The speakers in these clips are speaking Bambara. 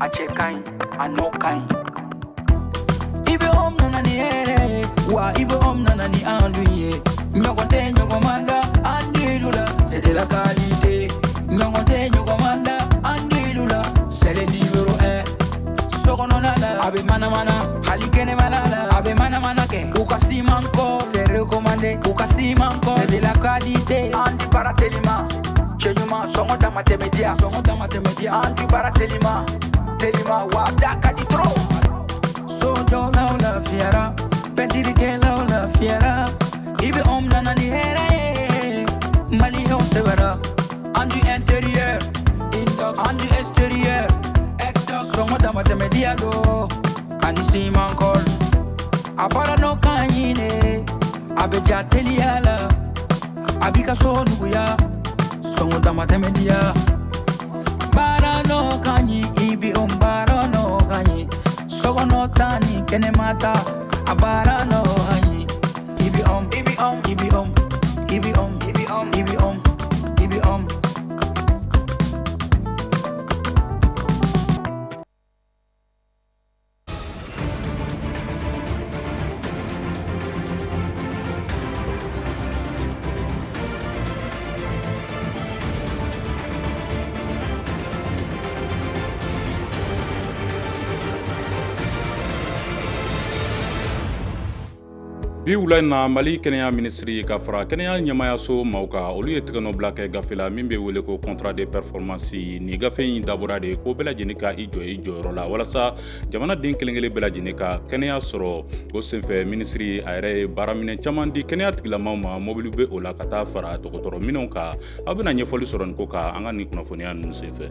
A cɛ ka ɲi, a nɔ ka ɲi. IBM nana ni hɛrɛ ye wa, IBM nana ni enduit ye. Ɲɔgɔn tɛ ɲɔgɔn man da enduit la, c'est de la qualité. Ɲɔgɔn tɛ ɲɔgɔn man da enduit la, c'est le numéro 1. Sokɔnɔna la, a bɛ manamana, hali kɛnɛmana la, a bɛ manamana kɛ. U ka ciment kɔ, c'est recommandé. U ka ciment kɔ, c'est de la qualité. Enduit baara telima, cɛ ɲuman, sɔngɔ dama tɛmɛ diya, sɔngɔ dama tɛmɛ diya. Enduit baara telima telima wa, da ka di trop. Sojɔlaw lafiyara, pɛntirikɛlaw lafiyara. IBM nana ni hɛrɛ ye, maliyɛnw sɛbɛra. Enduit intérieur, inox, enduit extérieur, sɔngɔ dama tɛmɛ diya do ani ciment colle. A baara nɔ ka ɲi de, a bɛ ja teliya la, a b'i ka so nuguya, sɔngɔ dama tɛmɛ diya. Baara nɔ ka ɲi, IBM baara nɔ ka ɲi. Sokɔnɔ ta ni kɛnɛma ta, a baara nɔ ka ɲi. IBM, IBM, IBM, IBM, IBM, IBM. Bi wula in na, Mali kɛnɛya minisiri ka fara kɛnɛya ɲɛmayaso maaw kan, olu ye tɛgɛnɔbila kɛ gafe la min bɛ wele ko contrat de performance. Ni gafe in dabɔra de ko bɛɛ lajɛlen ka i jɔ i jɔyɔrɔ la walasa jamanaden kelenkelen bɛɛ lajɛlen ka kɛnɛya sɔrɔ. O senfɛ, minisiri a yɛrɛ ye baaraminɛ caman di kɛnɛya tigilamaw ma, mobili bɛ o la ka taa fara dɔgɔtɔrɔ minɛnw kan. Aw bɛna ɲɛfɔli sɔrɔ nin ko kan an ka nin kunnafoniya ninnu senfɛ.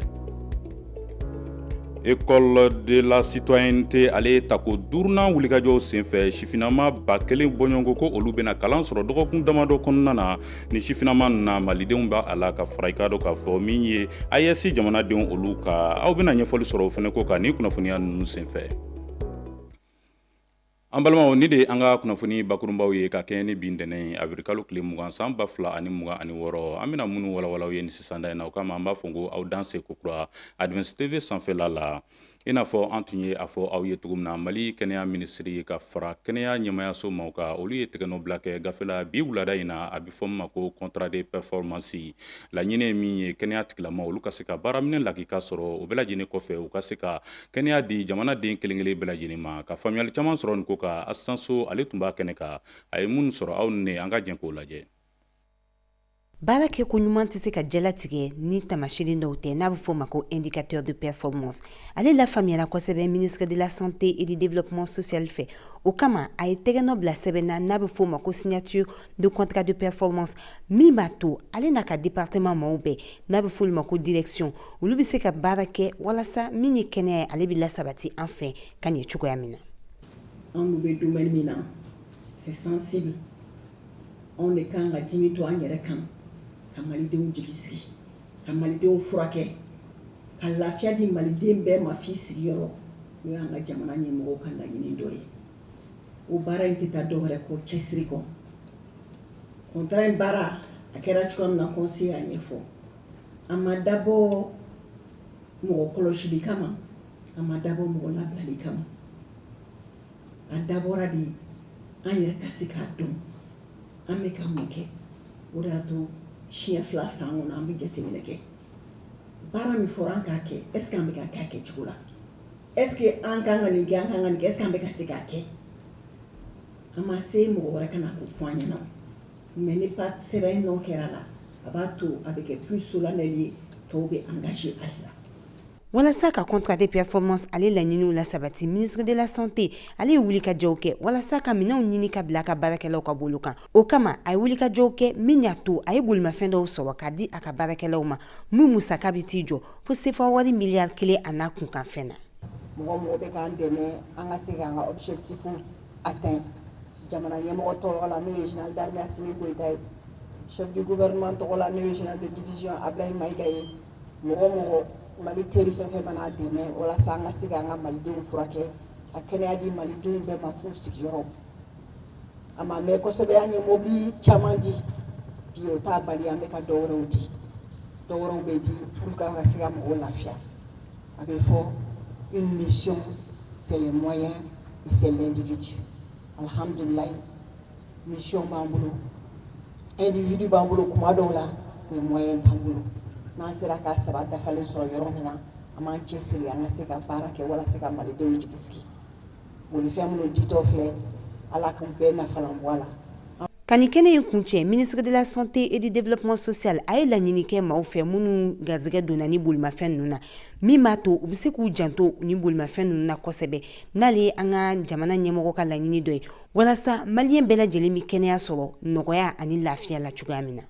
École de la citoyenneté, ale ye tako duurunan wulikajɔw senfɛ, sifinnama 1000 bɔɲɔgɔnko ko olu bɛna kalan sɔrɔ dɔgɔkun damadɔ kɔnɔna na. Ni sifinnama na, malidenw b'a a la ka fara i k'a dɔn k'a fɔ min ye AES jamanadenw olu ka. Aw bɛna ɲɛfɔli sɔrɔ o fana ko kan ni kunnafoniya ninnu senfɛ. An balimaw, ni de ye an ka kunnafoni bakurunbaw ye ka kɛɲɛ ni bi ntɛnɛn ye, avril kalo tile 20, san 2026. An bɛna minnu walawala ye ni sisan da in na, o kama an b'a fɔ ko aw danse kokura Advance TV sanfɛla la. I n'a fɔ an tun ye a fɔ aw ye cogo min na, Mali kɛnɛya minisiri ka fara kɛnɛya ɲɛmayaso maaw kan, olu ye tɛgɛnɔbila kɛ gafe la bi wulada in na, a bɛ fɔ min ma ko contrat de performance. Laɲini ye min ye, kɛnɛya tigilamaw olu ka se ka baaraminɛ lakika sɔrɔ. O bɛɛ lajɛlen kɔfɛ, u ka se ka kɛnɛya di jamanaden kelenkelen bɛɛ lajɛlen ma. Ka faamuyali caman sɔrɔ nin ko kan, Assistance ale tun b'a kɛnɛ kan, a ye minnu sɔrɔ, aw ni ne an ka jɛn k'o lajɛ. Baara kɛ ko ɲuman tɛ se ka jalatigɛ ni taamasiyɛn dɔw tɛ, n'a bɛ fɔ o ma ko indicateur de performance. Ale lafaamuyara kosɛbɛ ministre de la Santé et du Développement social fɛ. O kama, a ye tɛgɛnɔ bila sɛbɛn na, n'a bɛ fɔ o ma ko signature de contrat de performance, min b'a to ale n'a ka département maaw bɛɛ, n'a bɛ fɔ olu ma ko direction, olu bɛ se ka baara kɛ walasa min ye kɛnɛya ye, ale bɛ lasabati an fɛ ka ɲɛ cogoya min na. Anw bɛ domaine min na, c'est sensible. Anw de kan ka dimi to an yɛrɛ kan ka malidenw jigi sigi, ka malidenw furakɛ, ka lafiya di maliden bɛɛ ma f'i sigiyɔrɔ. N'o y'an ka jamana ɲɛmɔgɔw ka laɲini dɔ ye. O baara in tɛ taa dɔwɛrɛ kɔ cɛsiri kɔ. Contrat in baara a kɛra cogoya min na, conseiller y'a ɲɛfɔ. A ma dabɔ mɔgɔ kɔlɔsili kama, a ma dabɔ mɔgɔ labilali kama. A dabɔra de an yɛrɛ ka se k'a dɔn an bɛ ka mun kɛ. O de y'a to siɲɛ 2 san kɔnɔ, an bɛ jateminɛ kɛ. Baara min fɔra an k'a kɛ, est ce que an bɛ k'a kɛ a kɛcogo la? Est ce que an kan ka nin kɛ, an kan ka nin kɛ, est ce que an bɛ ka se k'a kɛ? An ma se mɔgɔ wɛrɛ ka na k'o fɔ an ɲɛna. Mais ni pa sɛbɛn nɔ kɛra la, a b'a to a bɛ kɛ plus solennel ye, tɔw bɛ engagé halisa. Walasa ka contrat de performance ale laɲiniw la sabati, ministre de la Santé ale ye wulikajɔw kɛ walasa ka minɛnw ɲini ka bila a ka baarakɛlaw ka bolo kan. O kama, a ye wulikajɔw kɛ min y'a to a ye bolimafɛn dɔw sɔrɔ k'a di a ka baarakɛlaw ma, min musaka bɛ t'i jɔ fo sefa wari miliyari 1 a n'a kunkanfɛn na. Mɔgɔ mɔgɔ bɛ k'an dɛmɛ an ka se k'an ka objectif atteint, jamana ɲɛmɔgɔ tɔgɔ la, n'o ye général d'armée Assimi Goïta ye, chef du gouvernement tɔgɔ la, n'o ye général de division Ablaye Maïga ye, mɔgɔ mɔgɔ Mali teri fɛn fɛn mana dɛmɛ walasa an ka se k'an ka malidenw furakɛ, ka kɛnɛya di malidenw bɛɛ ma f'u sigiyɔrɔ. A ma mɛn kosɛbɛ, an ye mobili caman di. Bi, o t'a bali an bɛ ka dɔ wɛrɛw di, dɔ wɛrɛw bɛ di pour que an ka se ka mɔgɔw lafiya. A bɛ fɔ Une mission, c'est les moyens et c'est l'individu. Alhamdulilayi, mission b'an bolo, individu b'an bolo kuma dɔw la, mais moyen t'an bolo. N'an sera ka saba dafalen sɔrɔ yɔrɔ min na, an b'an cɛsiri an ka se ka baara kɛ walasa ka malidenw jigi sigi. Bolifɛn minnu ditɔ filɛ, Ala k'u bɛɛ nafalan bɔ a la. Ka nin kɛnɛ in kuncɛ, ministre de la Santé et du Développement social a ye laɲini kɛ maaw fɛ minnu garisɛgɛ donna ni bolimafɛn ninnu na, min b'a to u bɛ se k'u janto ni bolimafɛn ninnu na kosɛbɛ, n'ale ye an ka jamana ɲɛmɔgɔ ka laɲini dɔ ye, walasa maliyɛn bɛɛ lajɛlen bɛ kɛnɛya sɔrɔ nɔgɔya ani lafiya la cogoya min na.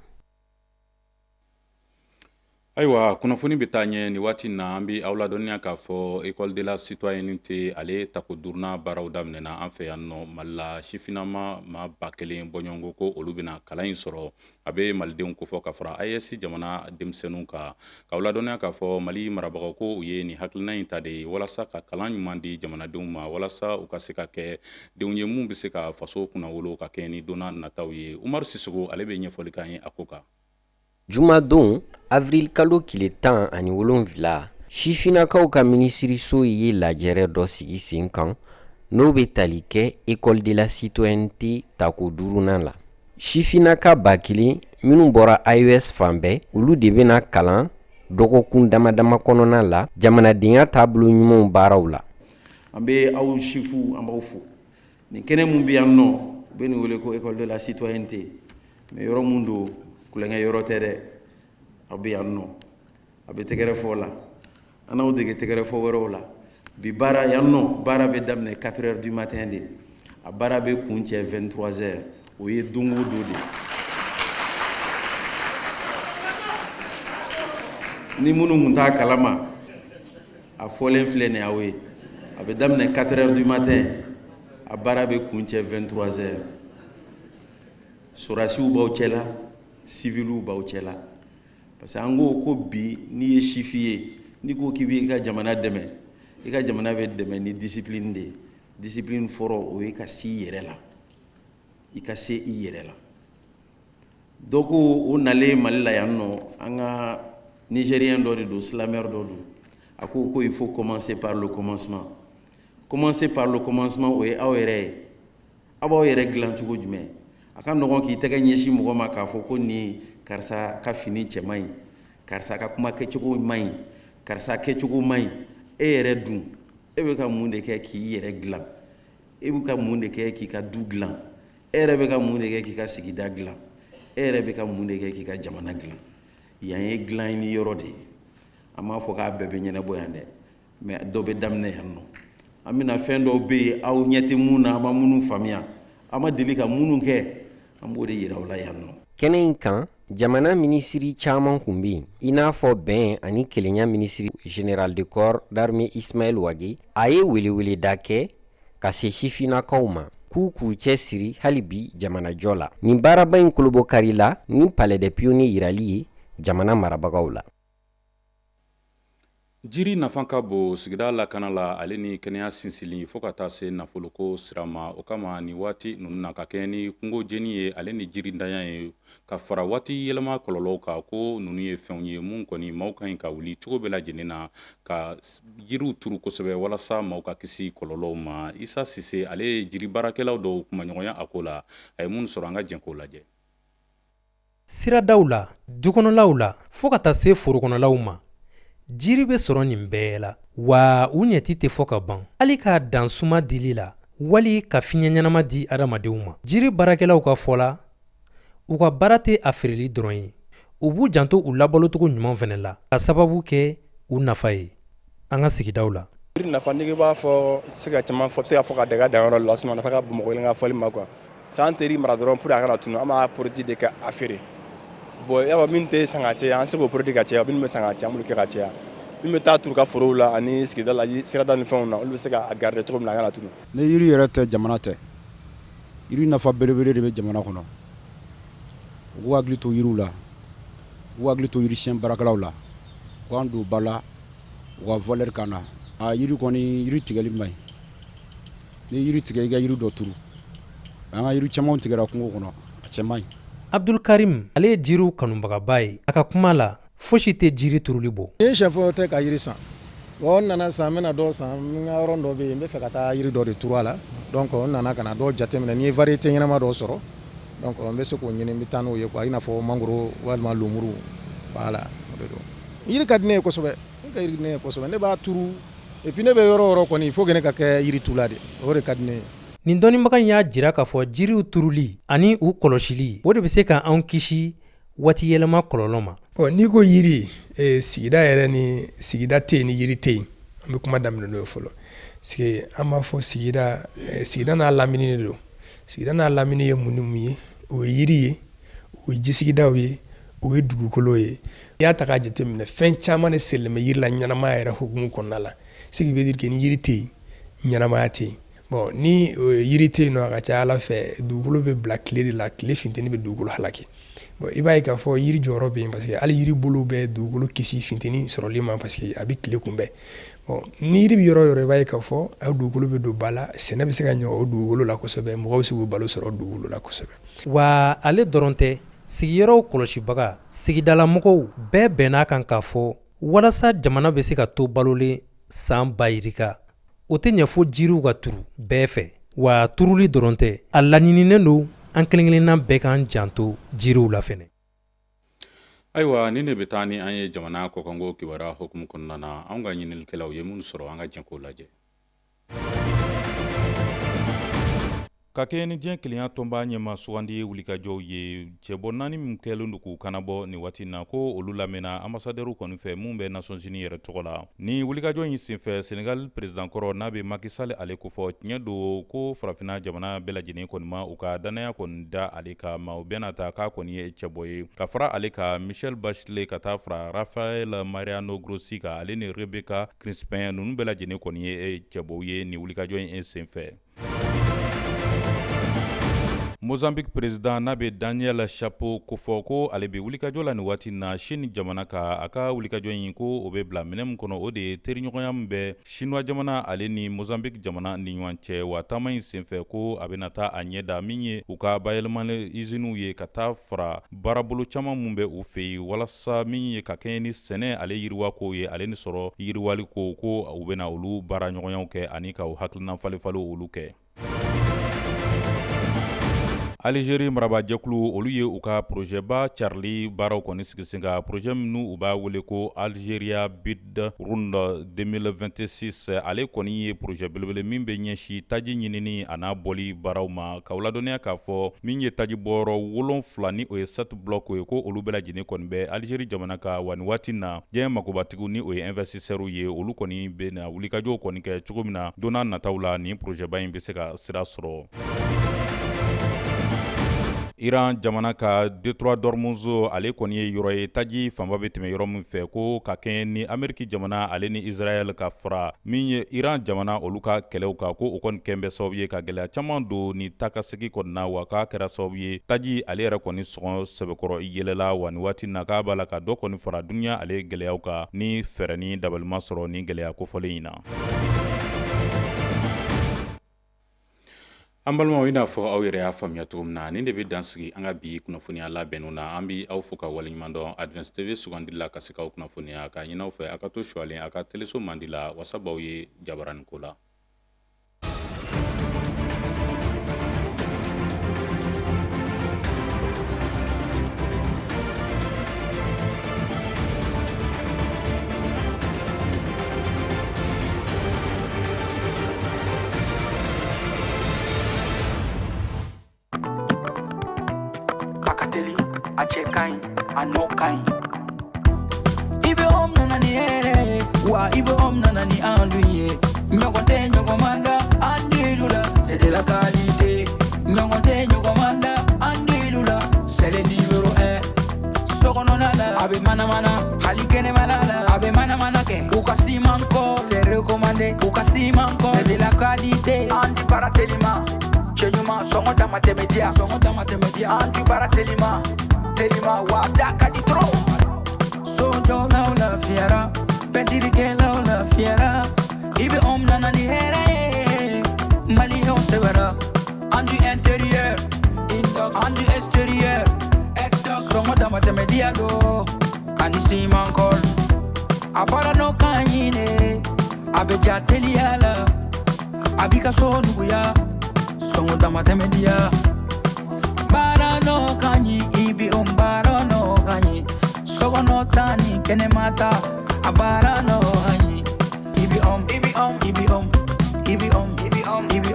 Ayiwa, kunnafoni bɛ taa ɲɛ nin waati na. An bɛ aw ladɔnniya k'a fɔ École de la citoyenneté, ale tako duurunan baaraw daminɛna an fɛ yan nɔ Mali la. Sifinnama maa 1000 bɔɲɔgɔnko ko olu bɛna kalan in sɔrɔ. A bɛ malidenw kofɔ ka fara AES jamana denmisɛnninw kan. K'aw ladɔnniya k'a fɔ Mali marabagaw ko u ye nin hakilina in ta de ye walasa ka kalan ɲuman di jamanadenw ma, walasa u ka se ka kɛ denw ye minnu bɛ se ka faso kunnawolo ka kɛ ni donna nataw ye. Umaru Sisoko, ale bɛ ɲɛfɔli k'an ye a ko kan. Jumadon, avril kalo tile 17, sifinnakaw ka minisiriso ye lajɛrɛ dɔ sigi sen kan, n'o bɛ tali kɛ École de la citoyenneté tako duurunan la. Sifinnaka 1000 minnu bɔra AES fan bɛɛ, olu de bɛna kalan dɔgɔkun dama dama kɔnɔna la jamanadenya taabolo ɲumanw baaraw la. An bɛ aw sifinw, an b'aw fo. Nin kɛnɛ mun bɛ yan nɔ, u bɛ nin wele ko École de la citoyenneté, mais yɔrɔ mun don, tulonkɛ yɔrɔ tɛ dɛ. Aw bɛ yan nɔ, a bɛ tɛgɛrɛ fɔ la, an n'aw dege tɛgɛrɛ fɔ wɛrɛw la. Bi baara yan nɔ, baara bɛ daminɛ 4 heures du matin de, a baara bɛ kuncɛ 23 heures. O ye don o don de. Ni minnu tun t'a kalama, a fɔlen filɛ nin aw ye. A bɛ daminɛ 4 heures du matin, a baara bɛ kuncɛ 23 heures. Sɔrɔdasiw b'aw cɛla, civiliw b'aw cɛla, parce que an ko ko bi n'i ye sifin ye, n'i ko k'i b'i ka jamana dɛmɛ, i ka jamana bɛ dɛmɛ ni discipline de ye. Discipline fɔlɔ, o ye ka s'i yɛrɛ la, i ka se i yɛrɛ la. Dɔ ko o nalen Mali la yan nɔ, an ka Nigérien dɔ de don, slameur dɔ don, a ko ko il faut commencer par le commencement. Commencer par le commencement, o ye aw yɛrɛ ye. Aw b'aw yɛrɛ dilan cogo jumɛn? A ka nɔgɔn k'i tɛgɛ ɲɛsin mɔgɔ ma k'a fɔ ko nin karisa ka fini cɛ man ɲi, karisa ka kuma kɛcogo man ɲi, karisa kɛcogo man ɲi. E yɛrɛ dun, e bɛ ka mun de kɛ k'i yɛrɛ dilan? E bɛ ka mun de kɛ k'i ka du dilan? E yɛrɛ bɛ ka mun de kɛ k'i ka sigida dilan? E yɛrɛ bɛ ka mun de kɛ k'i ka jamana dilan? Yan ye dilanni yɔrɔ de ye. An m'a fɔ k'a bɛɛ bɛ ɲɛnabɔ yan dɛ, mais dɔ bɛ daminɛ yan nɔ. An bɛna fɛn dɔw bɛ yen, aw ɲɛ tɛ mun na, an ma minnu faamuya, an ma deli ka minnu kɛ, an b'o de yira aw la yan nɔ. Kɛnɛ in kan, jamana minisiri caman tun bɛ yen, i n'a fɔ bɛn ani kelenya minisiri général de corps d'armée Ismaël Wagué. A ye weleweleda kɛ ka se sifinnakaw ma k'u k'u cɛ siri hali bi jamanajɔ la. Nin baaraba in kolobɔkari la ni Palais des Pionniers yirali ye jamana marabagaw la. Jiri nafa ka bon sigida lakana la, ale ni kɛnɛya sinsinli, fo ka taa se nafoloko sira ma. O kama, nin waati ninnu na, ka kɛɲɛ ni kungo jeni ye, ale ni jirintanya ye, ka fara waati yɛlɛma kɔlɔlɔw kan, ko ninnu ye fɛnw ye mun kɔni maaw ka ɲi ka wuli cogo bɛɛ lajɛlen na ka jiriw turu kosɛbɛ, walasa maaw ka kisi kɔlɔlɔw ma. Isa Sise, ale ye jiri baarakɛlaw dɔw kumaɲɔgɔnya a ko la. A ye mun sɔrɔ, an ka jɛn k'o lajɛ. Siradaw la, dukɔnɔlaw la, fo ka taa se forokɔnɔlaw ma, jiri bɛ sɔrɔ nin bɛɛ la, wa u ɲɛti tɛ fɔ ka ban, hali k'a dan suma dili la wali ka fiɲɛ ɲɛnama di adamadenw ma. Jiri baarakɛlaw ka fɔ la, u ka baara tɛ a feereli dɔrɔn ye, u b'u janto u labalocogo ɲuman fana la, ka sababu kɛ u nafa ye an ka sigidaw la. Jiri nafa, n'i b'a fɔ, se ka caman fɔ, bɛ se ka fɔ ka daga danyɔrɔ la, sinon nafa ka bon mɔgɔ kelen ka fɔli ma quoi. San tɛ mara dɔrɔn pour a kana tunu, an b'a produit de kɛ a feere. Bon, y'a min tɛ san ka caya, an se k'o produit ka caya. Minnu bɛ san ka caya, an b'olu kɛ ka caya. Min bɛ taa turu ka forow la ani sigida la, sirada ni fɛnw na, olu bɛ se ka garder cogo min na a kana tunu. Ni yiri yɛrɛ tɛ, jamana tɛ. Yiri nafa belebele de bɛ jamana kɔnɔ. U k'u hakili to yiriw la, u k'u hakili to yiri siyɛn baarakɛlaw la, u k'an don ba la, u ka valeur k'an na. A yiri kɔni, yiri tigɛli man ɲi. Ni yiri tigɛ, i ka yiri dɔ turu. An ka yiri camanw tigɛra kungo kɔnɔ, a cɛ man ɲi. Abdulkarim, ale ye jiriw kanubagaba ye. A ka kuma la, fosi tɛ jiri turuli bɔ. Ni siɲɛ fɔlɔ tɛ ka yiri san. Bon, n nana sisan, n bɛna dɔ san. N ka yɔrɔ dɔ bɛ yen, n bɛ fɛ ka taa yiri dɔ de turu a la. Donc n nana ka na dɔ jateminɛ, ni ye variété ɲɛnama dɔ sɔrɔ, donc n bɛ se k'o ɲini, n bɛ taa n'o ye quoi, i n'a fɔ mangoro walima lemuru. Voilà, o de don. Yiri ka di ne ye kosɛbɛ, ne ka yiri di ne ye kosɛbɛ. Ne b'a turu et puis ne bɛ yɔrɔ o yɔrɔ kɔni, il faut que ne ka kɛ yiri turula de, o de ka di ne ye. Nin dɔnnibaga in y'a jira k'a fɔ jiriw turuli ani u kɔlɔsili, o de bɛ se ka anw kisi waati yɛlɛma kɔlɔlɔ ma. Ɔ, n'i ko yiri, sigida yɛrɛ, ni sigida tɛ yen, ni yiri tɛ yen, an bɛ kuma daminɛ n'o ye fɔlɔ, parce que an b'a fɔ sigida, sigida n'a lamini de don. Sigida n'a lamini ye mun ni mun ye? O ye yiri ye, o ye jisigidaw ye, o ye dugukolo ye. I y'a ta k'a jateminɛ, fɛn caman de sirilen bɛ yiri la ɲɛnamaya yɛrɛ hukumu kɔnɔna la. Ce qui veut dire que ni yiri tɛ yen, ɲɛnamaya tɛ yen. Bon, ni yiri tɛ yen nɔ, a ka ca ala fɛ dugukolo bɛ bila tile de la, tile funteni bɛ dugukolo halaki. Bon, i b'a ye k'a fɔ yiri jɔyɔrɔ bɛ yen, parce que hali yiri bolo bɛ dugukolo kisi funteni sɔrɔli ma, parce que a bɛ tile kunbɛn. Bon, ni yiri bɛ yɔrɔ o yɔrɔ, i b'a ye k'a fɔ a dugukolo bɛ don ba la, sɛnɛ bɛ se ka ɲɛ o dugukolo la kosɛbɛ, mɔgɔw bɛ se k'u balo sɔrɔ dugukolo la kosɛbɛ. Wa ale dɔrɔn tɛ, sigiyɔrɔw kɔlɔsibaga, sigidalamɔgɔw bɛɛ bɛnn'a kan k'a fɔ walasa jamana bɛ se ka to balolen san ba yirika, o tɛ ɲɛ fo jiriw ka turu bɛɛ fɛ. Wa turuli dɔrɔn tɛ, a laɲininen don an kelen-kelenna bɛɛ k'an janto jiriw la fɛnɛ. Ayiwa, ni ne bɛ taa ni an ye jamana kɔkanko kibaruya hukumu kɔnɔna na, anw ka ɲininikɛlaw ye minnu sɔrɔ, an ka jɛ k'o lajɛ. Ka kɛɲɛ ni diɲɛ kelenya tɔnba ɲɛmaa sugandi wulikajɔw ye, cɛbɔ naani min kɛlen don k'u kanabɔ nin waati na, ko olu lamɛnna ambassadɛriw kɔni fɛ min bɛ Nations Unies yɛrɛ tɔgɔ la. Ni wulikajɔ in senfɛ, Senegal président kɔrɔ n'a bɛ Macky Sall ale kofɔ, tiɲɛ don ko farafinna jamana bɛɛ lajɛlen kɔni ma u ka dannaya kɔni da ale kan, ma o bɛɛ n'a ta k'a kɔni ye cɛbɔ ye. Ka fara ale kan, Michelle Bachelet, ka taa fara Rafael Mariano Grossi kan, ale ni Rebecca Grynspan, ninnu bɛɛ lajɛlen kɔni ye cɛbɔw ye nin wulikajɔ in senfɛ. Mozambique président n'a bɛ Daniel Chapo kofɔ, ko ale bɛ wulikajɔ la nin waati na Chine jamana kan. A ka wulikajɔ in, ko o bɛ bila minɛ min kɔnɔ, o de ye teriɲɔgɔnya min bɛ Chinois jamana ale ni Mozambique jamana ni ɲɔgɔn cɛ. Wa taama in senfɛ, ko a bɛna taa a ɲɛ da min ye u ka bayɛlɛmali usines ye, ka taa fara baarabolo caman min bɛ u fɛ yen, walasa min ye ka kɛɲɛ ni sɛnɛ ale yiriwa kow ye, ale ni sɔrɔ yiriwali ko, ko u bɛna olu baara ɲɔgɔnyaw kɛ ani ka u hakilina falenfalen olu kɛ. Algérie marabaajɛkulu, olu ye u ka projet ba carili baaraw kɔni sigi sen kan, projet minnu u b'a wele ko Algeria Bid Round 2026. Ale kɔni ye projet belebele min bɛ ɲɛsin taji ɲinini a n'a bɔli baaraw ma. K'aw ladɔnniya k'a fɔ min ye taji bɔyɔrɔ 7, ni o ye sept blocs ye, ko olu bɛɛ lajɛlen kɔni bɛ Algérie jamana kan. Wa nin waati na, diɲɛ magobatigiw, ni o ye investisseurs ye, olu kɔni bɛ na wulikajɔw kɔni kɛ cogo min na don n'a nataw la, nin projet ba in bɛ se ka sira sɔrɔ. Iran jamana ka détroit d'Ormuz, ale kɔni ye yɔrɔ ye taji fanba bɛ tɛmɛ yɔrɔ min fɛ, ko ka kɛɲɛ ni Ameriki jamana ale ni Israël ka fara min ye Iran jamana olu ka kɛlɛw kan, ko o kɔni kɛn bɛ sababu ye ka gɛlɛya caman don ni taakasegin kɔni na. Wa k'a kɛra sababu ye taji ale yɛrɛ kɔni sɔngɔ sɛbɛkɔrɔ yɛlɛla. Wa nin waati na, k'a b'a la ka dɔ kɔni fara dunya ale gɛlɛyaw kan, ni fɛɛrɛ ni dabalima sɔrɔ ni gɛlɛya kofɔlen in na. An balimaw, i n'a fɔ aw yɛrɛ y'a faamuya cogo min na, nin de bɛ dan sigi an ka bi kunnafoniya labɛnniw na. An bɛ aw fo ka waleɲuman dɔn Advance TV sugandi la ka se k'aw kunnafoniya. K'a ɲini aw fɛ, aw ka to suwalen aw ka teleso mandi la, wasa b'aw ye jabaranin ko la. A ka teli, a cɛ ka ɲi, a nɔ ka ɲi. IBM nana ni hɛrɛ ye, wa IBM nana ni enduit ye. Ɲɔgɔn tɛ ɲɔgɔn man da enduit la, c'est de la qualité. Ɲɔgɔn tɛ ɲɔgɔn man da enduit la, c'est le numéro 1. Sokɔnɔna la, a bɛ manamana, hali kɛnɛmana la, a bɛ manamana kɛ. U ka ciment ko, c'est recommandé. U ka ciment ko, c'est de la qualité. Enduit baara telima, cɛ ɲuman, sɔngɔ dama tɛmɛ diya, sɔngɔ dama tɛmɛ diya. Enduit baara telima, telima, wa da ka di trop. Sojɔlaw lafiyara, pɛntirikɛlaw lafiyara. IBM nana ni hɛrɛ ye, maliyɛnw sɛbɛra. Enduit intérieur, enduit extérieur, sɔngɔ dama tɛmɛ diya do, ani ciment colle. A baara nɔ ka ɲi de, a bɛ ja teliya la, a b'i ka so nuguya, sɔngɔ damatɛmɛ diya. Baara nɔ ka ɲi, i bi o baara nɔ ka ɲi. Sokɔnɔ ta ni kɛnɛma ta, a baara nɔ ka ɲi. I bi om, i bi om, i bi om, i bi om, i bi om, i bi